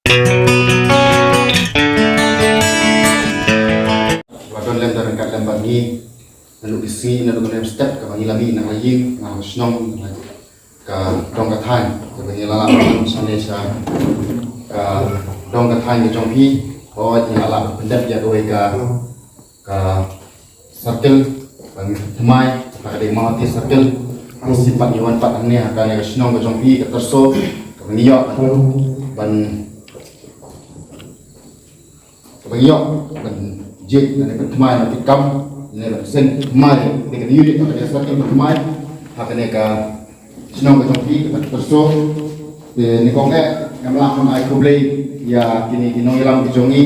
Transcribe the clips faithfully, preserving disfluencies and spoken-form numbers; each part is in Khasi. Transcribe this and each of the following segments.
Ba don lem da ryngkat lem bad ngi naduh ki sngi, naduh ka step kaba ngi la mih na ka ïing, na ka shnong, na ka dong ka thaiñ, kaba ngi la lah ban shane sha ka dong ka thaiñ ka jong phi. Ba ngi la lah pyndep ïa kawei ka, ka circle, ban thymmai ha ka dei Mawhati circle. Ngi sngewbha ngi wan pat hangne ha kane ka shnong ka jong phi, ka Tyrso, kaba ngi ïoh ban, kaba ngi ïoh ban jied, ban thymmai, ban tip kam, ban seng thymmai, dei ka unit ha kane ka circle, ban thymmai ha kane ka shnong ka jong phi, ka Tyrso. Te nyngkong eh ngam lah ban ai khublei ïa kine ki nongïalam ki jong ngi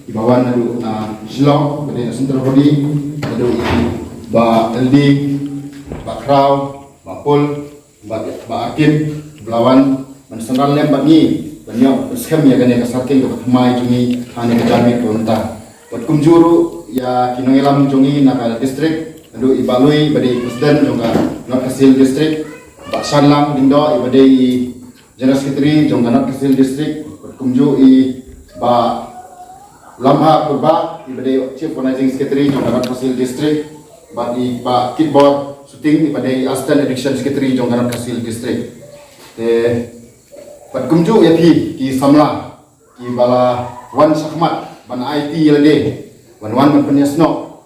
kiba wan naduh na Shillong, ba dei na Central Body, naduh i Bah L D, Bah Khraw, Bah Pul, Bah, Bah Akim, ba la wan ban synran lem bad ngi ban ïoh ban skhem ïa kane ka circle kaba thymmai jong ngi ha kane ka janmiet kaba mynta. Bad kumjuh ruh ïa ki nongïalam jong ngi na ka district, naduh i Bah Lui ba dei president jong ka North Khasi Hills District, Bah Shanlang Lyngdoh i ba dei i general secretary jong ka North Khasi Hills District, bad kumjuh i Bah Lamha Kurbah i ba dei chief organizing secretary jong ka North Khasi Hills District, bad i Bah Kitbor Suting i ba dei assistant education secretary jong ka North Khasi Hills District. Te bad kumjuh ïa phi ki samla kiba la wan shakhmat ban aiti ïa lade, ban wan ban pynïasnoh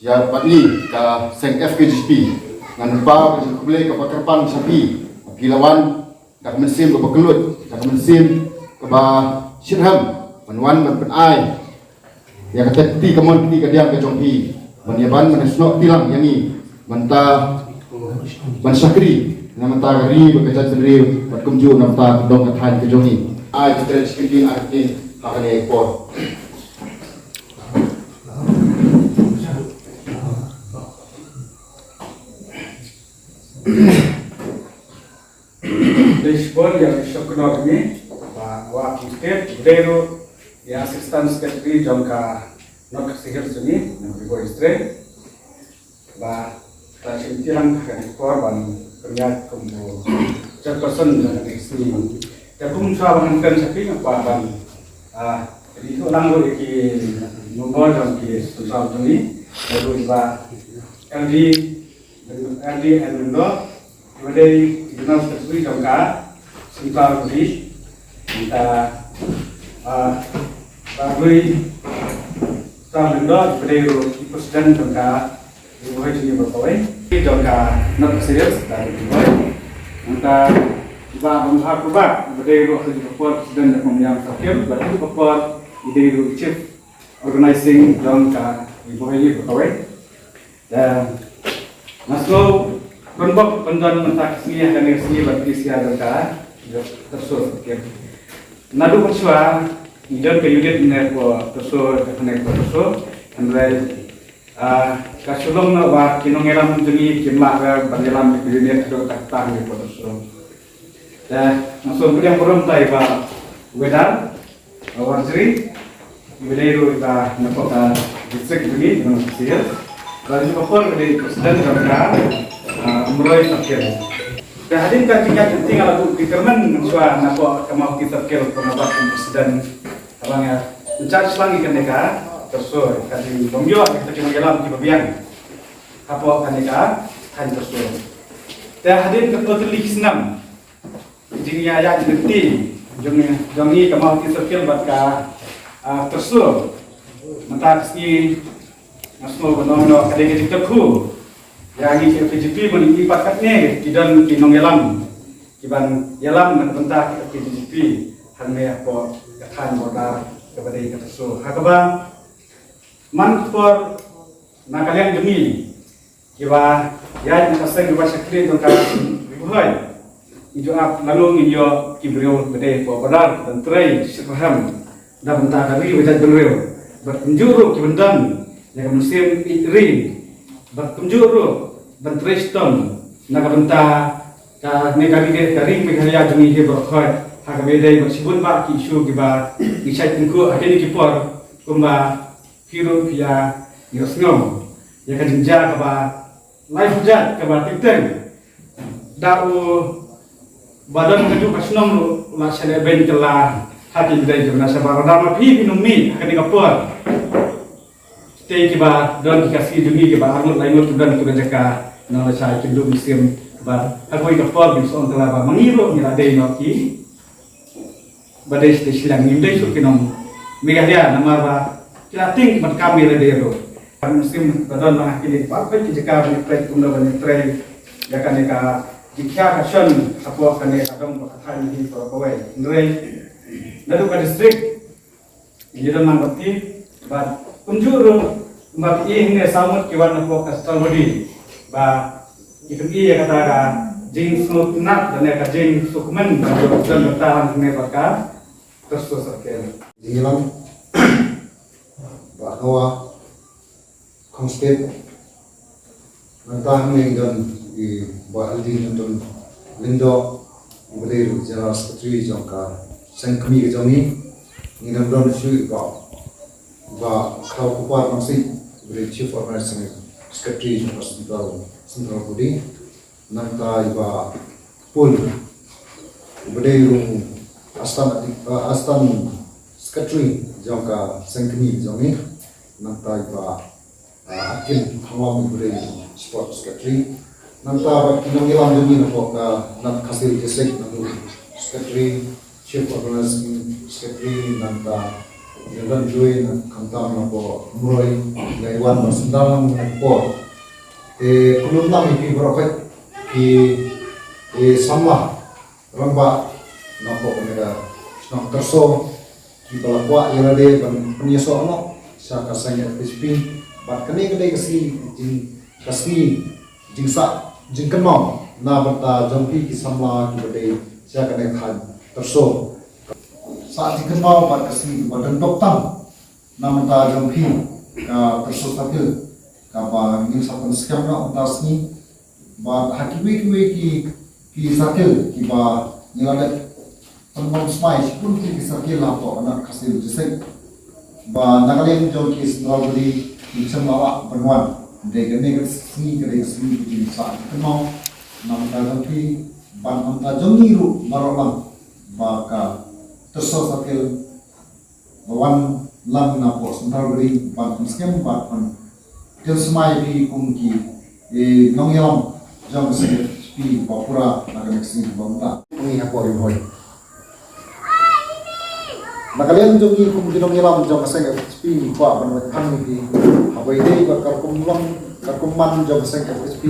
ïa bad ngi ka seng F K J P. Ngan paw ka jingkhublei kaba kyrpang sha phi, phi la wan da ka mynsiem kaba kylluid, da ka mynsiem kaba shitrhem, ban wan ban pynai ïa ka kti kamon kti kadiang ka jong phi, ban ïa ban ban snoh tilang ïa ngi, ban ta ban shakri na bynta ka ri bad ka jaitbynriew, bad kumjuh na bynta ka dong ka thaiñ ka jong ngi. Ai, kita shakri, ai, kita ha kane ka por. Dei shibun ïa ki shaknor ngi, Bah Wah Kim Kit, dei ruh ïa Assistant Secretary jong ka North Khasi Hills jong ngi, na Ri Bhoi District. Ba ta shim tilang ha kane ka por ban pynïaid kum u chairperson jong kane ka sngi. Te kum shuwa ban kren sha phi nga kwah ban, ah, ïathuh lang ruh ïa ki member jong ki central jong ngi. Ïa ruh i Bah L D, L D N Lyngdoh, i ba dei i general secretary jong ka central body. Nangta, ah, Bah Lui Star Lyngdoh, i ba dei ruh i president jong ka Ri Bhoi jong ngi ba kawei, jong ka North Khasi Hills, ka Ri Bhoi. Nangta i Bah Lamha Kurbah, i ba dei ruh ha kane ka por president jong ka Umïam Circle, bad ha kane ka por i dei ruh i chief organizing jong ka Ri Bhoi ba kawei. Te nga sngew pynbok pyndon mynta ka sngi ha kane ka sngi bad phi sha jong ka Tyrso Circle. Naduh mynshuwa ngi don ka unit ne hapoh Tyrso, ka ne hapoh Tyrso. Hynrei, ah, ka shu long noh ba ki nongïalam jong ngi kim lah ban ïalam ïa ka unit haduh katta katta ne hapoh Tyrso. Te nga sngew pdiang burom ïa i Bah Wedar, Bah Warjri, i ba dei ruh i ba na hapoh ka district jong ngi, i ba na Khasi Hills. Bad ha kane ka por i ba dei president jong ka, ah, Umroi Circle. Te hadien ka jingïaid lynti nga la buh ki kyrmen mynshuwa na hapoh ka Mawhati Circle, kaba nga bat kum president. Kaba nga in charge lang ïa kane ka Tyrso, ka jingbym ïoh ïa kita ki nongïalam kiba biang hapoh kane ka thaiñ Tyrso. Te hadien katto tylli ki snem jingïaid lynti jong, jong ngi ka Mawhati Circle bad ka, ah, Tyrso, mynta ka sngi nga sngew ba ong noh ka dei ka jingkyrkhu ïa ngi ki F K J P, ba ngi pat katne ki don ki nongïalam kiban ïalam na ka bynta ki F K J P hangne hapoh ka thaiñ border kaba dei ka Tyrso. Ha kaba man ka por na ka liang jong ngi kiba ïaid na ka seng kaba shakri jong ka Ri Bhoi, ngi ju ap lano ngin ïoh ki briew ba dei hapoh border ban trei shitrhem na bynta ka ri bad jaitbynriew. Bad kumjuh ruh kiban don ïa ka mynsiem ïeit ri, bad kumjuh ruh ban trei shitom na ka bynta kane ka ri, ka ri Meghalaya jong ngi hi baroh khoit. Ha kaba ïadei bad shibun bah ki issue kiba ngi shait tyngkhuh ha kine ki por, kumba phi ruh phi ïa ïohsngew ïa ka jingjia kaba lai phew jait kaba teng teng. Da u ba don kajuh ka shnong ruh u la shah lehbeiñ kylla Ha ki bynta jong nga shabar, lada ma phi phi nongmih ha kane ka por. Te kiba don ki Khasi jong ngi kiba arngut laingut ki don ki jaka nonglashai ki lum sim ba ha kawei ka por ki shu ong kylla ba ma ngi ruh ngi la dei noh kiba dei sha shiliang, ngim dei shuh ki nong Meghalaya namar ba ki la tieng kiba kam ïa lade ruh. Ka mynsiem ba don ha kine baroh ki jaka ba ngi trei kumno ba ngi trei ïa kane ka jingkhia ka shon hapoh kane ka dong ba ka thaiñ hi baroh kawei. Hynrei naduh ka district ngi don lang bad ki, bad kumjuh ruh, bad ki hangne saw ngut ki wan napoh ka Central Body ba ki pyni ïa kata ka jingsngewtynnat lane ka jingsngewkmen ba ki don bynta hangne bad ka Tyrso Circle. Jingïalam ba hawa Khong State. Nangta hangne ngi don i Bah L D Newton Lyngdoh, uba dei ruh General Secretary jong ka seng kmie ka jong ngi. Ngi nang don shuh i Bah, Bah Khlaw Kupar Nongsiej, uba dei Chief Organizing Secretary jong ka Central, Central Body. Nangta i Bah Pul, uba dei ruh Assistant, uh, Assistant Secretary jong ka seng kmie jong ngi. Nangta i Bah, uh, Akin Thanglam, uba dei Sport Secretary. Nangta bad ki nongïalam jong ngi napoh ka North Khasi Hills District, naduh Secretary, Chief Organizing Secretary, nangta Reverend Joy, nang khamtam napoh Umroi, ïa i wan ba sdang na por. Te khublei ïa phi baroh ki, eh, samla rangbah napoh kane ka shnong Tyrso, kiba la kwah ïa lade ban pynïasoh noh sha ka seng F K H P, bad kane ka dei ka sngi jing, ka sngi jingsah jingkynmaw na bynta jong phi ki samla kiba dei sha kane ka thaiñ Tyrso. Sah jingkynmaw bad ka sngi kaba dang dok tam na bynta jong phi ka Tyrso Circle, kaba ngin sa pynskhem noh mynta ka sngi. Bad ha kiwei kiwei ki, ki circle kiba ngi la dep pynbam smai shibun ki, ki circle hapoh ka North Khasi Hills District, ba na ka liang jong ki Central Body kim shym la lah ban wan. Dei kane ka sngi ka dei ka sngi ka jingsah jingkynmaw na bynta jong phi bad na bynta jong ngi ruh baroh lang, ba ka Tyrso Circle ba wan lang napoh Central Body ban pynskhem bad ban pynsmai phi kum ki, eh, nongïalam jong ka seng F K H P ba pura na ka next sngi ba mynta. Ngi hapoh Ri Bhoi. Na ka liang jong ngi kum ki nongïalam jong ka seng F K H P ngi kwah ban wad than ïa phi haba ïadei bad ka rukom long, ka rukom man jong ka seng F K H P.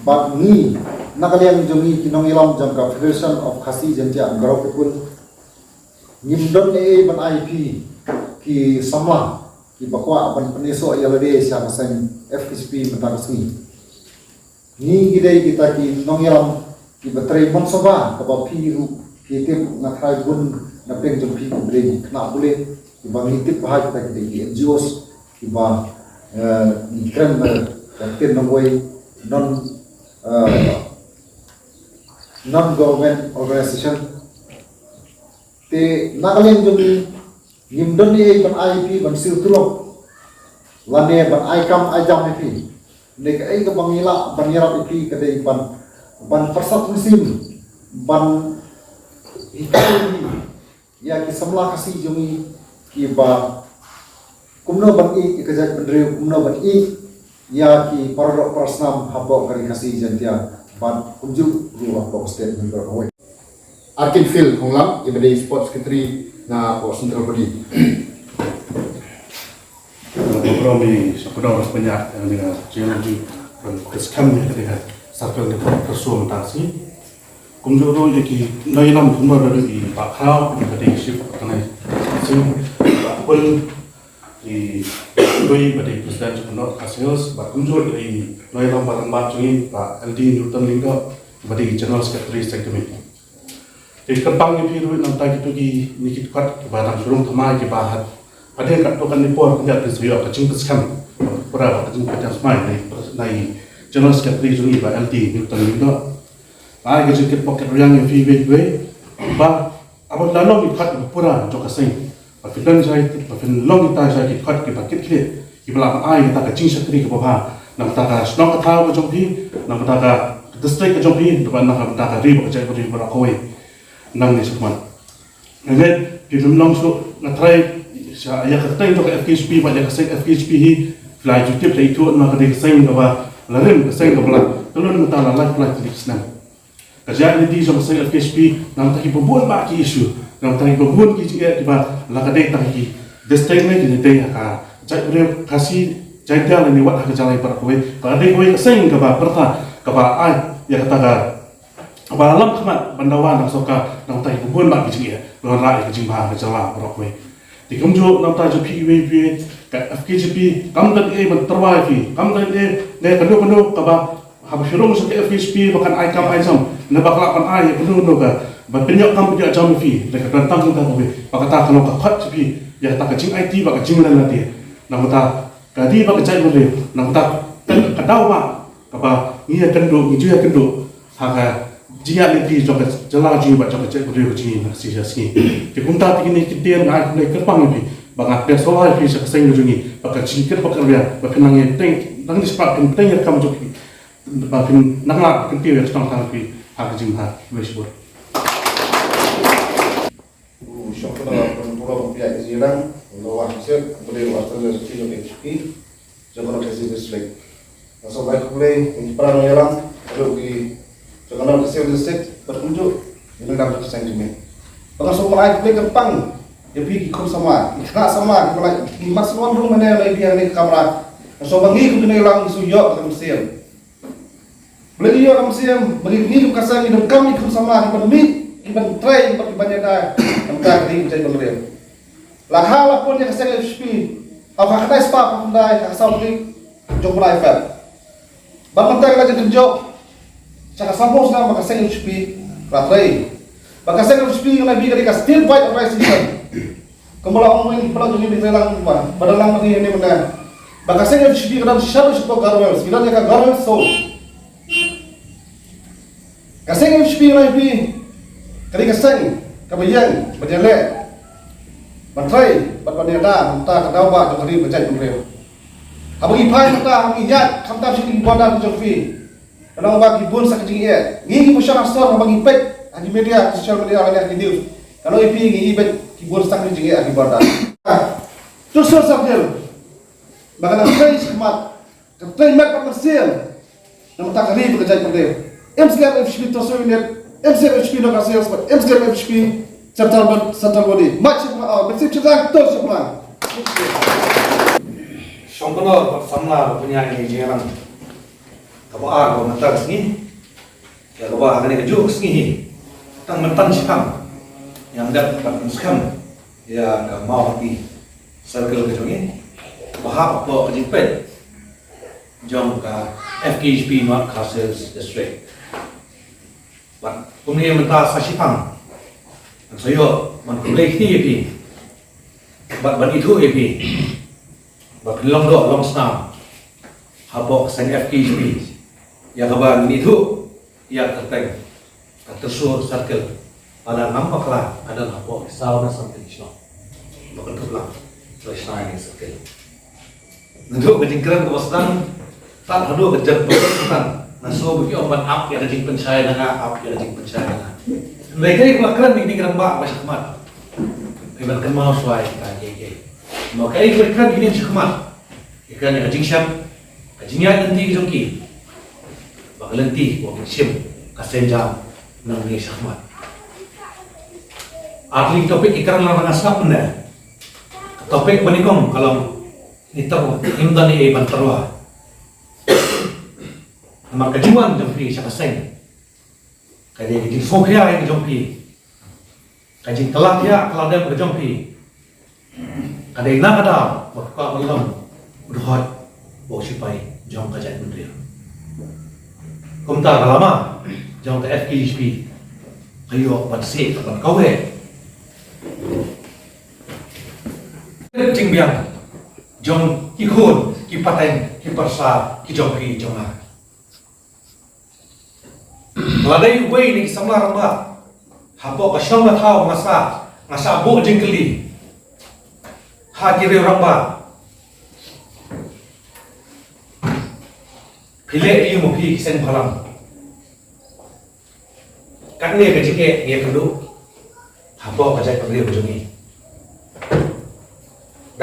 Bad ngi na ka liang jong ngi ki nongïalam jong ka Federation of Khasi Jaintia and Garo People, ngim don ei ei ban ai phi ki samla kiba kwah ban pynïasoh ïa lade sha ka seng F K H P mynta ka sngi. Ngi ngi dei kita ki nongïalam kiba trei mon sngewbha, kaba phi ruh phi tip, nga tharai bun na pdeng jong phi kiba dei ki khynnah pule, kiba ngi tip ba ha kita ki dei ki N G Os kiba, eh, ngi kren ba ka ktien nongwei non, eh, non government organization. Te na ka liang jong ngi ngim don ei ei ban ai ïa phi ban siew tulop lane ban ai kam ai jam ïa phi. Dei kaei kaba ngi lah ban ïarap ïa phi ka dei ban, ban pyrsad mynsiem, ban hikai ïa phi, ïa ki samla Khasi jong ngi kiba kumno ban ïeh ïa ka jaitbynriew, kumno ban ïeh ïa ki paradoh parasnam hapoh ka Ri Khasi Jaiñtia bad kumjuh ruh hapoh ka state member kawei. Arkin Phil Honglam, iba dei Sports Secretary na hapoh Central Body. Nga burom ïa i Sir Kordor Wahlang, ïa nga jingïalang jong u ban skhem ïa ka dei ka circle ni ka Tyrso mynta ka sngi. Kumjuh ruh ïa ki nongïalam kumba da i Bah Khraw, iba dei Chief Organizing, Bah Pul, i Doi, iba dei President jong ka North Khasi Hills, bad kumjuh ïa i nongïalam ba rangbah jong ngi, Bah L D Newton Lyngdoh, iba dei General Secretary Seng Kmie. Te kyrpang ïa phi ruh na bynta kito kine ki dkhot kiba dang shu rung thymmai kiba ha hadien katto katne por pynïaid pynsawa ïa ka jingpynskhem, pura ka jingpynskhem smai na i General Secretary jong ngi, Bah L D Newton Lyngdoh. Ba ai ka jingkit bok kit rwiang ïa phi iwei pa iwei, ba haba la long ki dkhot kiba pura jong ka seng, ba phin don shai, ba phin long kita shai ki dkhot kiba kit khlieh, kiba lah ban ai kata ka jingshakri kaba bha na ka bynta ka shnong ka thaw ka jong phi, na ka bynta ka district ka jong phi, na ka bynta ka ri bad ka jaitbynriew baroh kawei nangne shakhmat. Nangta Phi ym long shuh, nga tharai sha ïa ka kyrteng jong ka F K J P bad ïa ka seng F K J P hi, phi la ju tip, la ithuh, namar ka dei ka seng kaba la rim, ka seng kaba la tyllun mynta la laiphew lai tylli ki snem. Ka jait lynti jong ka seng F K J P, namar ki bun bah ki issue, namar ki bun ki jingeh kiba la ka dei tang ki district ne, ki dei ha ka jaitbynriew Khasi Jaintia lane wat ha ka jylla baroh kawei. Ka dei kawei ka seng kaba pyrta, kaba ai ïa kata ka, kaba lam khmat ban dawa na ka sorkar, namar ki bun bah ki jingeh, ban wanrah ïa ka jingbha ha ka jylla baroh kawei. Te kumjuh namar jong phi iwei pa iwei, ka F K J P kam don ei ban tyrwa ïa phi, kam don ei ne kano kano kaba, haba phi rung sha ka F K J P ba kan ai kam ai jam, ne ba ka lah ban ai ïa kano kano ka, ban pynïoh kam pynïoh jam ïa phi, ne ka don tang kumta kawei, ba kata ka long ka khot jong phi ïa kata ka jingaiti bad ka jinglen lade. Namar ka dei ba ka jaitbynriew, namar ka daw ba kaba ngi ïakynduh, ngi ju ïakynduh ha ka jingïaid lynti jong ka jylla jong ngi bad jong ka jaitbynriew jong ngi na ka sngi sha sngi. Te kumta te kine ki ktien nga ai khublei kyrpang ïa phi, ba nga pdiang sngewbha ïa phi sha ka seng jong ngi, ba ka jingkit ba ka rwiang, ba phin nang ïa teng, nang ïa spat phin teng ïa ka kam jong phi, ba phin nang lah kyntiew ïa ka shnong tang phi ha ka jingbha. Khublei shibun. U shong kano pynpuro pynpiah ki jingïalang, u Noah Hamsik, u dei u Australia Secretary of H P, jong kano Khasi District. Nga sngewbha ai khublei ïa ki para nongïalam, ruh ki jong kano Khasi District, bad kumjuh ïa ki nongïalam jong ka seng jong me. Bad nga sngewbha ai khublei kyrpang ïa phi ki khun samla, ki khynnah samla, ki ba la, ki mat sngewbha rung mynne la ïa phi ha kane ka kamra. Nga sngewbha ngi kum ki nongïalam ngi shu ïoh ka mynsiem. Balei ngi ïoh ka mynsiem? Ba ngi, ngi kum ka seng ngi donkam ïa ki khun samla kiban mih, kiban trei, kiban, kiban ïada na ka bynta ka ri ka jaitbynriew. La ha la pun ïa ka seng F K J P ha u khyndai spah phew khyndai, ha ka saw tarik jong u bnai Feb. Bad mynta ka la jan kynjoh sha ka saphew snem ba ka seng F K J P ka la trei. Ba ka seng F K J P ngi la ïohi ka dei ka state wide organization. Kumba la ong u Wayne, kumba la ong u Wayne, ba dang lang mynne mynne. Ba ka seng F K J P ka don shaduh shapoh government, ka don ïa ka government zone. Ka seng F K J P ngi la ïohi ka dei ka seng kaba ïeng ban ïaleh, ban trei bad ban ïada na ka bynta ka daw ba jong ka ri ka jaitbynriew. Haba ngi phai mynta, haba ngi ïaid khamtam sha ki border jong phi, ka long ba ki bun sa ki jingeh. Ngi, ngi ba shong ha shnong, haba ngi peit ha ki media, ha ki social media lane ha ki news, ka long ïa phi ngi ïohi ba ki bun sa ki jingeh ha ki border. To sngewsarong ba ka nang trei shakhmat, ka trei met bad mynsiem na ka bynta ka ri bad ka jaitbynriew. M C R F H P Trosoi Unit, M C R F H P Local Sales bad M C R F H P Central Body, Central Body. Mat shaphrang, oh, mynsiem shaphrang, to shaphrang. Shongknor bad samla ba pynïaid ïa ka jingïalang kaba ar kaba mynta ka sngi, ïa kaba ha kane kajuh ka sngi hi tang mynta shipang, ïa ngam dep ban pynskhem ïa ka Mawhati Circle ka jong ngi, ba hap hapoh ka jingpeit jong ka F K J P North Khasi Hills District. Bad kumne mynta sa shipang, ngan sa ïoh ban khublei kti ïa phi bad ban ithuh ïa phi ba phin long doh long snam hapoh ka seng F K J P, ïa kaba ngin ithuh ïa ka kyrteng ka Trosoi Circle. Lada ngam bakla ka don hapoh ki saw ne san tylli ki shnong ba kynthup lang, sa shna ïa ka circle. Naduh ka jingkren kaba sdang tad haduh ka jingpynshai, nga sngew ba ki ong ban ap ïa ka jingpynshai na nga, ap ïa ka jingpynshai na nga. Hynrei kaei kaba kren ïa kine ki rangbah ba shakhmat, kaei ban kynmaw shuwa ïa kita kiei kiei. Namar kaei kaba kren ïa kine shakhmat, ki kren ïa ka jingshad, ka jingïaid lynti ka jong ki, ba ka lynti ba kin shim ka sienjam nangne shakhmat. Ar tylli ki topic ki kren lang, nga sngap mynne. Ka topic ba nyngkong ka long, ngi tyrwa, ngim don ei ei ban tyrwa. Namar ka jingwan jong phi sha ka seng, ka dei ka jingsngewkhia ka jong phi, ka jingkylla thiah kylla dem ka jong phi, ka dei na ka daw ba phi kwah ban long u dkhot bad u sipai jong ka jaitbynriew. Kumta ka lama jong ka F K J P ka ïoh ban seh ban kaweh. Jingbiang jong ki khun ki pateng ki pyrsa ki jong phi jong nga. Lada uwei na ki samla rangbah hapoh ka shnong ka thaw nga sa, nga sa buh jingkylli ha ki riew rangbah, phi leh aïu ma phi ki seng bhalang? Katne ka jingeh ngi ïakynduh hapoh ka jaitbynriew jong ngi.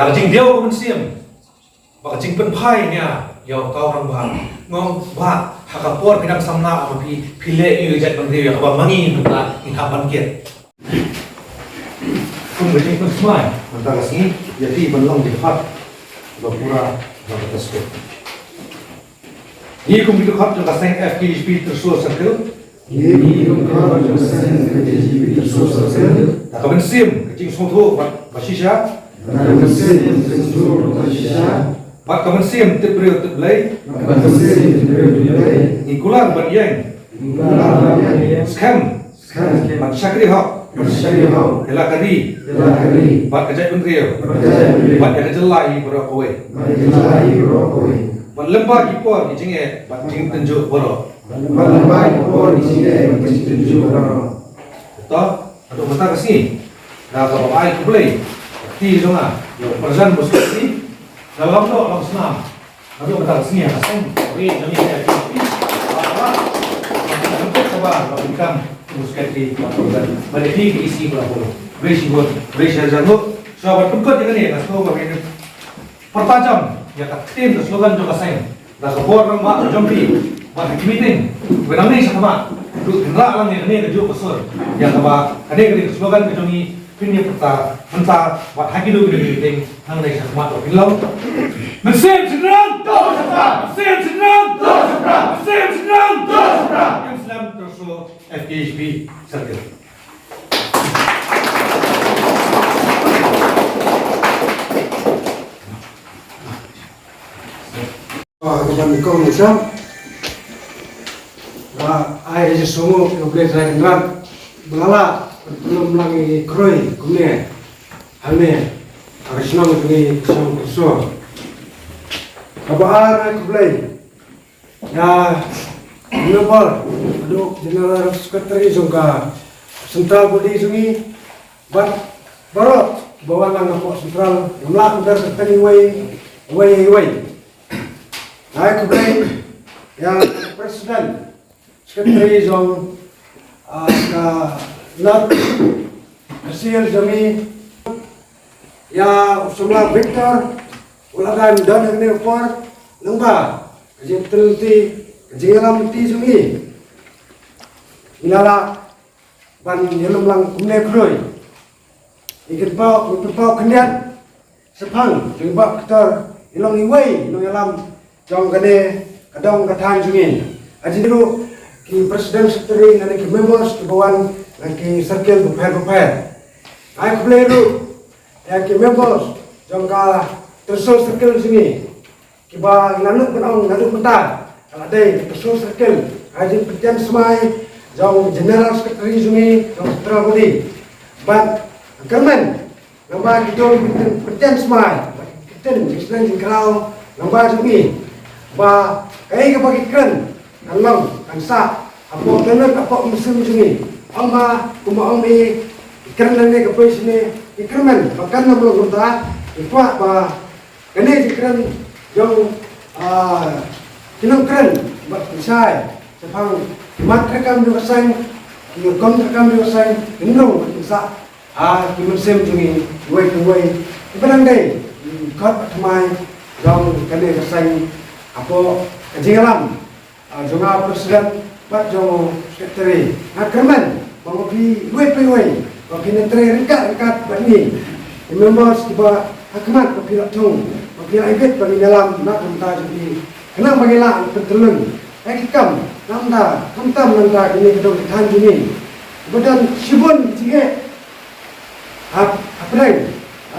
Ka jingdiaw ka mynsiem bad ka jingpynphai nia ïa u Rangbah. Nga ong Bah, ha ka por phi dang samla ma phi, phi leh ïa ka jaitbynriew ïa kaba ma ngi mynta ngin hap ban kit. Kum ka jingpynsmai mynta ka sngi ïa phi ban long dkhot ba pura ba ka taskut. Ngi kum ki dkhot jong ka seng F K H P Tyrsuh Circle. Ngi kum ki dkhot jong ka seng F K H P Tyrsuh Circle. Da ka mynsiem ka jingsngewthuh bad ba shisha. Da ka mynsiem ka jingsngewthuh bad ba shisha. Bad ka mynsiem tip briew tip Blei. Bad ka mynsiem tip briew tip Blei. Ngi kular bad ïeng. Ngi kular bad ïeng. Skhem. Skhem. Ban shakri hok. Ban shakri hok. Ïa la ka ri. Ïa la ka ri. Bad ka jaitbynriew. Bad ka jaitbynriew. Bad ïa ka jylla hi baroh kawei. Bad ïa ka jylla hi baroh kawei. Bad lyngba ki por ki jingeh bad jingtynjuh baroh. Bad lyngba ki por ki jingeh bad jingtynjuh baroh. To, haduh mynta ka sngi, da kaba ai khublei, ka kti jong nga ïa u President bad u Secretary, da long doh long snam. Haduh mynta ka sngi ha ka seng, ri jong ngi ka F K H P. Ba ba. Ba ba. Ba ba. Ba ba. Ba ba. Ba ba. Ba ba. Ba ba. Ba ba. Ba ba. Ba ba. Ba ba. Ba ba. Pyrta jam ïa ka ktien ka slogan jong ka seng da ka bor rangbah jong phi. Bad ha ki meeting kiba nangne shakhmat, to pynrah lang ïa kane kajuh ka sur, ïa kaba kane ka dei ka slogan ka jong ngi. Phin ïa pyrta mynta bad ha kito kito ki meeting nangne shakhmat, to phin long: Mynsiem shynrang, to shaphrang! Mynsiem shynrang, to shaphrang! Mynsiem shynrang, to shaphrang! Khublei shibun, F K H P Circle. Ba ka ban kong sam. Ba ai je songo ke ble trai ngrat. Ba la lum lang i kroi kumne. Hangne ha ka shnong jong ngi, ka shnong Tyrsuh. Kaba ar, khublei ïa u General Secretary jong ka Central Body jong ngi, bad baroh ba wan lang hapoh Central, ngam lah ban kyrteng iwei iwei iwei. Ai khublei ïa President Secretary jong, ah, ka North Council jong ngi, ïa u samla Victor, u la dang don hangne u por, lyngba ka jingtylli, ka jingïalam lynti jong ngi, ngi la lah ban ïalum lang kumne khroi. Ngi kynpaw, ngi kynpaw khyndiat shaphang jong i Bah Victor, i long iwei i nongïalam jong kane ka dong ka thaiñ jong ngi. Ha jingïaroh ki President Secretary lane ki members kiba wan na ki circle bapher bapher. Ai khublei ruh ïa ki members jong ka Tyrsuh Circle jong ngi, kiba ngi la nud ban ong naduh mynta ka la dei ka Tyrsuh Circle. Ha jingpyntian smai jong General Secretary jong ngi, jong Central Body. Bad kyrmen, nangba kito ki pyntian smai, bad ki ktien jingsneng jingkhraw nangba jong ngi, ba kaei kaba ki kren kan long kan sah hapoh tynrai hapoh mynsiem jong ngi. Ong ba kumba ong i, ki kren lane ka poi shane, ki kyrmen ba kan ym long kumta. Ki kwah ba kane jingkren jong, ah, ki nongkren bad pynshai shaphang ki mat treikam jong ka seng, ki rukom treikam jong ka seng, ki nong bad pynsah ha ki mynsiem jong ngi uwei pa uwei. Kiba dang dei, mm, kot bad thymmai jong kane ka seng hapoh ka jingïalam, ah, jong nga President bad jong Secretary. Nga kyrmen ba ma phi uwei pa uwei ba phin ïatrei ryngkat ryngkat bad ngi, ki members kiba ha khmat ba phi la thung, ba phi la ibit ba ngin ïalam na ka bynta jong phi, khnang ba ngin lah ban pyntyllun ïa ki kam na ka bynta, khamtam na ka bynta kine ki dong ki thaiñ jong ngi. Ba don shibun ki jingeh hap-, hapdeng,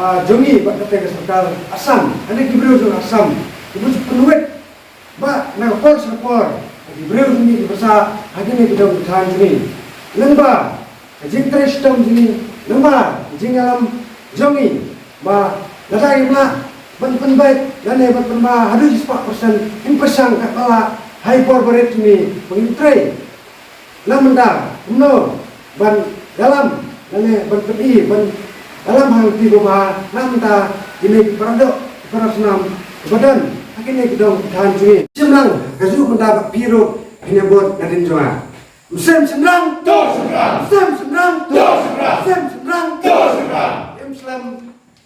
ah, jong ngi bad kata ka sorkar Assam, kane ki briew jong Assam kiba ju pynwit ba na ka por sha ka por ki briew jong ngi kiba sah ha kine ki dong ki thaiñ jong ngi. Lyngba ka jingtrei shitom jong ngi, lyngba ka jingïalam jong ngi, ba lada ngim lah ban pynbeit lane ban pynbha haduh shispah percent, ngin pyrshang katba lah ha ki por barit jong ngi ba ngin trei. Na ka bynta kumno ban ïalam lane ban pyni, ban ïalam ha ka lynti kaba bha na ka bynta kine ki para doh, ki para snam kiba don ha kine ki dong ki thaiñ jong ngi. Shim lang kajuh mynta bad phi ruh phin ïabud nadien jong nga. Mynsiem shynrang, to shynrang! Mynsiem shynrang, to shynrang! Mynsiem shynrang, to shynrang! Im slem.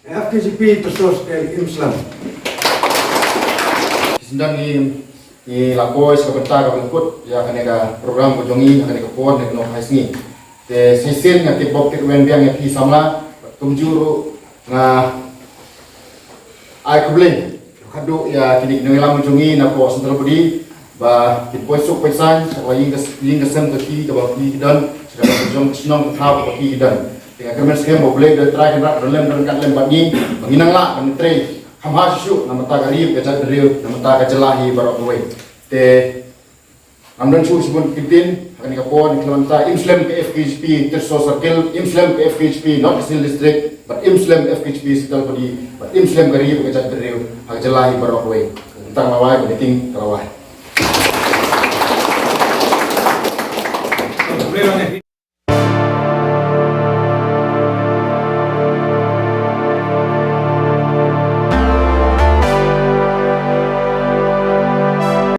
F K G P Tyrso Circle, im slem. Shisien ngi, ngi la poi sha ka bynta kaba nyngkut ïa kane ka program ka jong ngi ha kane ka por, kane ka sngi. Te shisien nga tip bok tip weng biang ïa phi samla, kumjuh ruh nga ai khublei khadduh ïa kine ki nongïalam jong ngi na poh Central Body ba kin poi suk poi saiñ sha ka ïing ka, ïing ka sem ka ki kaba ki ki don, sha ka jong ka shnong ka thaw kaba ki ki don. Te nga kyrmen skhem ba U Blei U Trai un ïarap, un lem, un ryngkat lem bad ngi ba ngin nang lah ban trei kham bha shuh shuh na bynta ka ri ka jaitbynriew, na bynta ka jylla hi baroh kawei. Te ngam don shuh shibun ki ktien ha kane ka por, ngi khlem mynta, im slem ka F K G P Tyrso Circle, im slem ka F K G P North East Khasi Hills District, bad im slem F K G P Central Body, bad im slem ka ri ka jaitbynriew ha ka jylla hi baroh kawei. Tang la wai, bad ïa ting ka la wai.